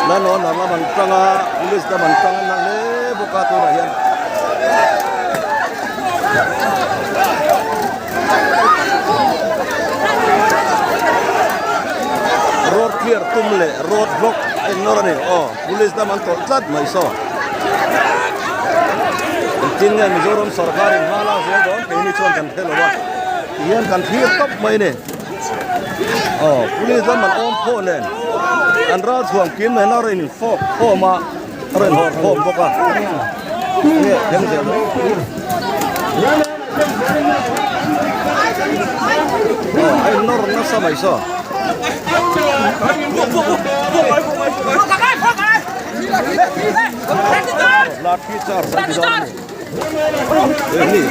Lanawn lam an tang a police lam an tang a hle bawk a tunah hian. Road clear tum leh road block a innawr a ni aw police lam an tawlh tlat mai saw engtin nge Mizoram sarkar in hma lak zel dawn keini chuan kan hre lo a tihian kan thlir tawp mai a ni aw police lam an awm pawh nen an ral chhuang kim nen a rawn infawk khawm a. A rawn hawr khawm bawk a nge thleng zel dawn aw a in nawr nasa mai saw lathi charge an ti dawn a ni hei hi.